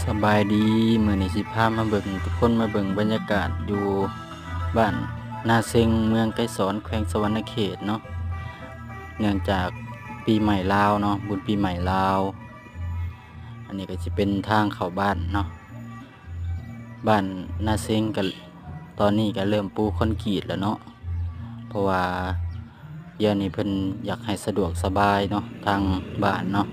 ສະບາຍດີ, ມື້ນີ້ຊິພາມາເບິ່ງ ທຸກຄົນມາເບິ່ງບັນຍາກາດຢູ່ບ້ານນາເຊັງ ເມືອງໄກສອນ ແຂວງສະຫວັນນະເຂດເນາະ. ເນື່ອງຈາກປີໃໝ່ລາວເນາະ, ບຸນປີໃໝ່ລາວ. ອັນນີ້ກໍຊິເປັນທາງເຂົ້າບ້ານເນາະ. ບ້ານນາເຊັງກໍ ຕອນນີ້ກໍເລີ່ມປູຄອນກຣີດແລ້ວເນາະ, ເພາະວ່າດຽວນີ້ເພິ່ນຢາກໃຫ້ສະດວກສະບາຍເນາະ ທາງບ້ານເນາະ.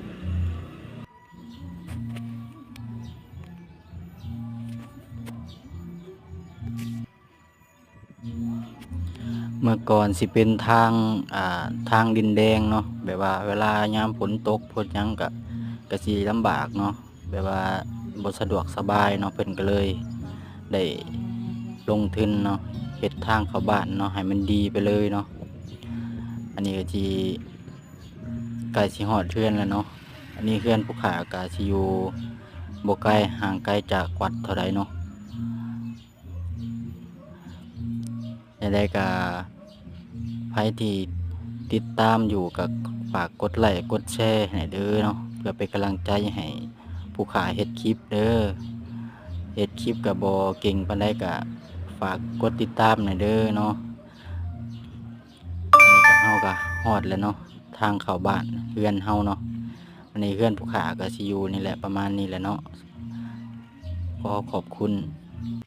ເມື່ອກ່ອນຊິເປັນທາງ ອ່າ ທາງດິນແດງເນາະ, ແບບວ່າເວລາຍາມຝົນຕົກຝົນຫຍັງກະ ກະຊິລຳບາກເນາະ, ແບບວ່າບໍ່ສະດວກສະບາຍເນາະ, ເພິ່ນກໍເລີຍໄດ້ລົງທຶນເນາະ ເຮັດທາງເຂົ້າບ້ານເນາະ ໃຫ້ມັນດີໄປເລີຍເນາະ. ອັນນີ້ກໍຊິໃກ້ຊິຮອດເຮືອນແລ້ວເນາະ. ອັນນີ້ເຮືອນຜູ້ຂ້າກໍຊິຢູ່ບໍ່ໄກ ຫ່າງໄກຈາກວັດເທົ່າໃດເນາະ. ແນວໃດກໍ ໃຜທີ່ຕິດຕາມຢູ່ກໍຝາກກົດໄລ້ກົດແຊໃຫ້ເດີເນາະ, ເພື່ອເປັນກຳລັງໃຈໃຫ້ຜູ້ຂ້າເຮັດຄລິບເດີ. ເຮັດຄລິບກໍບໍ່ເກັ່ງປານໃດ ກໍຝາກກົດຕິດຕາມໃຫ້ເດີເນາະ. ອັນນີ້ກໍ ເຮົາກໍຮອດແລ້ວເນາະ ທາງເຂົ້າບ້ານເຮືອນເຮົາເນາະ. ອັນນີ້ເຮືອນຜູ້ຂ້າກໍຊິຢູ່ນີ້ແຫຼະ ປະມານນີ້ແຫຼະເນາະ. ຂໍຂອບຄຸນ.